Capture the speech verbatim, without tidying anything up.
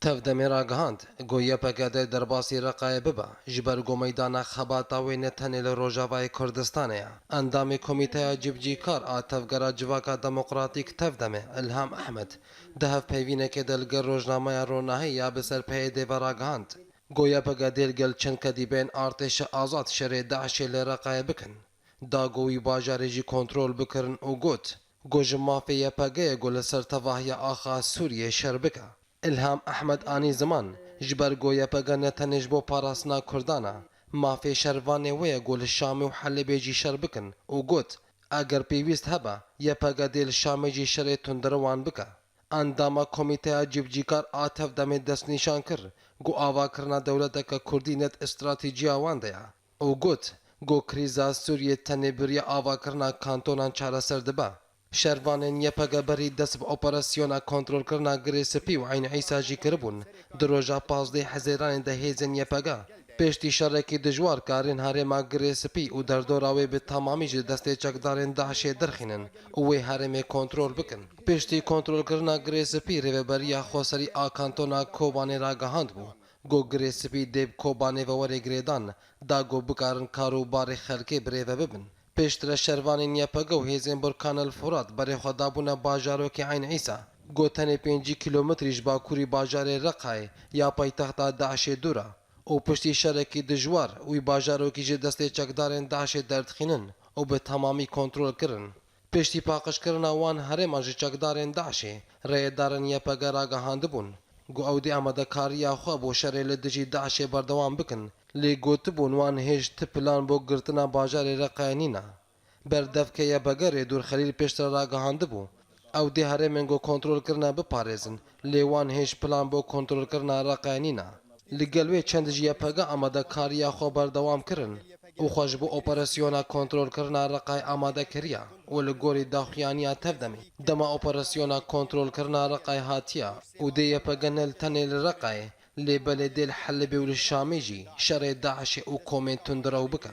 Tevdemê ragihand, ku Y P G dê derbasî Reqayê bibe, ji ber ku meydana xebata wê ne tenê li Rojavayê Kurdistanê ye. Endamê Komîteya Civcîkar a Tevgera Civaka Demokratîk Tevdemê, Ilham Ehmed, di hevpeyvînekê de li gel rojnameya Ronahî ya bi ser P Y D'ê ve ragihand, ku Y P G dê li gel çend kedîbeyên artêşa azad şerê DAIŞê li Reqayê bikin, da ku wî bajarê jî kontrol bikirin û got, ku ji mafê Y P G'ê ye ku li ser tevahiya axa Sûriyê şer bike. Ilham Ehmed anî ziman, ji ber ku Y P G ne tenê ji bo parastina Kurdan e, mafê şervanê wê ye ku li Şamê û Helebê jî şer bikin û got, eger pêwîst hebe, Y P G dê li Şamê jî şerê tundrewan bike. Endama Komîteya Civcîkar a Tevdemê destnîşan kir ku avakirina dewleteke Kurdî net stratejiya wan de ye û got, ku krîza Sûriyê tenê bi riya avakirina kantonan çareser dibe. Şervanên Y P G berî dest bi operasyona kontrolkirina Girê Spî û Eyn Îsa jî kiribûn. Di roja pazdeh Hezêranê de hêzên Y P G piştî şerekî dijwar karîn herêma Girê Spî û derdora wê bi temamî ji destê çekdarên DAIŞê derxînin û wê herêmê kontrol bikin. Piştî kontrolkirina Girê Spî, Rêveberiya Xweserî a Kantona Kobanê ragihand bû, ku Girê Spî dê bi Kobanê ve were girêdan, da ku bikarin kar û barê xelkê bi rê ve bibin. Pêştre şervanên Y P G û hêzên Burkan el Furat berê xwe dabûne bajarokê Eyn Îsa, ku tenê pêncî kîlometrî ji bakurî bajarê Reqayê ya paytexta DAIŞê dûr e û piştî şerekî dijwar wî bajarokî ji destê çekdarên DAIŞê derdixînin û bi temamî kontrol kirin. Piştî paqijkirina wan herêma ji çekdarên DAIŞê, rêyedarên Y P G ragihandibûn, ku ew dê amadekariya xwe bo şerê li dijî DAIŞê berdewam bikin, lê gotibûn wan hêj ti plan bo girtina bajarê Reqayê nîne. Berdevkê Y P G Rêdûr Xelîl pêştre ragihandibû, ew dê herêmên ku kontrol kirine biparêzin, lê wan hêj plan bo kontrolkirina Reqayê nîne. Li gel wê çend ji Y P G amadekariya xwe berdewam kirin û xwe ji bo operasyona kontrolkirina Reqayê amade kiriye û li gorî daxuyaniya Tevdemê, dema operasyona kontrolkirina Reqayê hatiye û dê Y P G ne li tenê li Reqayê, lê belê dê li Helebê û li Şamê jî şerê DAIŞê û komên tundrew bike.